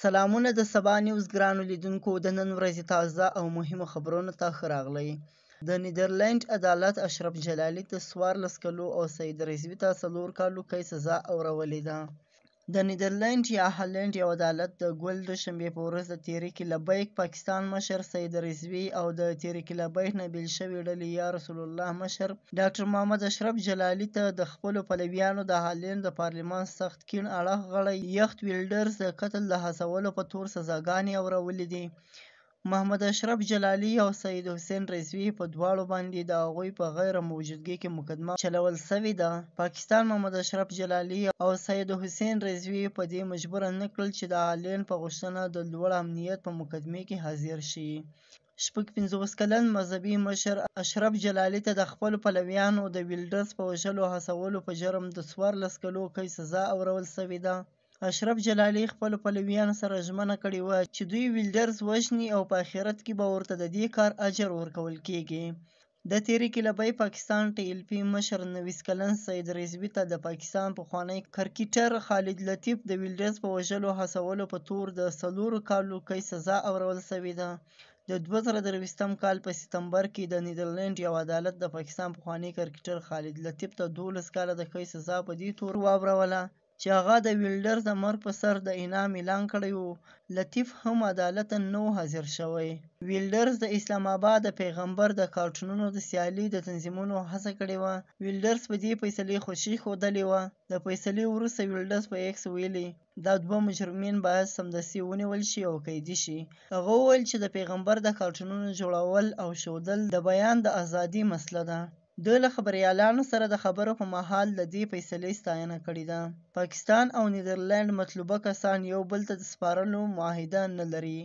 سلامونه د سبا نیوز ګرانو لیدونکو، د نن ورځې تازه او مهمو خبرونو ته ښه راغلئ. د نیدرلینډ عدالت اشرف جلالي ته 14 کلو او سید رضوي ته 4 کالو قید سزا اورولې ده. د نیدرلینډ یا هالنډ یو عدالت د ګل دوشنبې په ورځ د تحریک لبیک پاکستان مشر سید رضوي او د تحریک لبیک نه بیل شوې ډلې یا رسول الله مشر ډاکټر محمد اشرف جلالي ته د خپلو پلویانو د هالنډ د پارلمان سخت کیڼ اړخ غړی یخت ویلډرز د قتل د هڅولو په تور سزاګانې اورولې دي. محمد اشرف جلالي او سید حسین رضوي په دواړو باندې د هغوی په غیر موجودګۍ کې مقدمه چلول شوې ده. پاکستان محمد اشرف جلالي او سید حسین رضوي په دې مجبور نه کړل چې د هالنډ په غوښتنه د لوړ امنیت په مقدمې کې حاضر شي. 56 کلن مذهبي مشر اشرف جلالي ته د خپلو پلویانو د ویلډرز په وژلو هڅولو په جرم د 14 کلو قید سزا اورول شوې ده. اشرف جلالي خپلو پلویانو سره ژمنه کړې وه چې دوی ویلډرز وژني او په آخرت کې به ورته د دې کار اجر ورکول کیږي. د تحریک لبیک پاکستان ټي ایل پي مشر 90 کلن سید رضوي ته د پاکستان پخوانی کرکټر خالد لطیف د ویلډرز په وژلو هڅولو په تور د 4 کالو قید سزا اورول شوې ده. د 2023 کال په ستمبر کې د نیدرلینډ یو عدالت د پاکستان پخوانی کرکټر خالد لطیف ته 12 کاله د قید سزا په دې تور واوروله چې هغه د ویلډرز د مرګ په سر د انعام اعلان کړی و. لطیف هم عدالت ته نه و حاضر شوی. ویلډرز د اسلام آباد د پیغمبر د کارټونونو د سیالۍ د تنظیمونو هڅه کړې وه. ویلډرز په دې فیصلې خوښي ښودلې وه. د فیصلې وروسته ویلډرز په ایکس ویلي، دا دوه مجرمین باید سمدستي ونیول شي او قیدي شي. هغه وویل چې د پیغمبر د کارټونونو جوړول او ښودل د بیان د ازادۍ مسله ده. ده له خبریالانو سره د خبرو په مهال د دې فیصلې ستاینه کړې ده. پاکستان او نیدرلینډ مطلوبه کسان یو بل ته د سپارلو معاهده نه لري.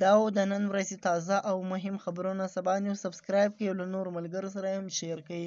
دا و د نن ورځې تازه او مهم خبرونه. سبا نیوز سبسکرایب کړئ او له نورو ملګرو سره هم شیر کړئ.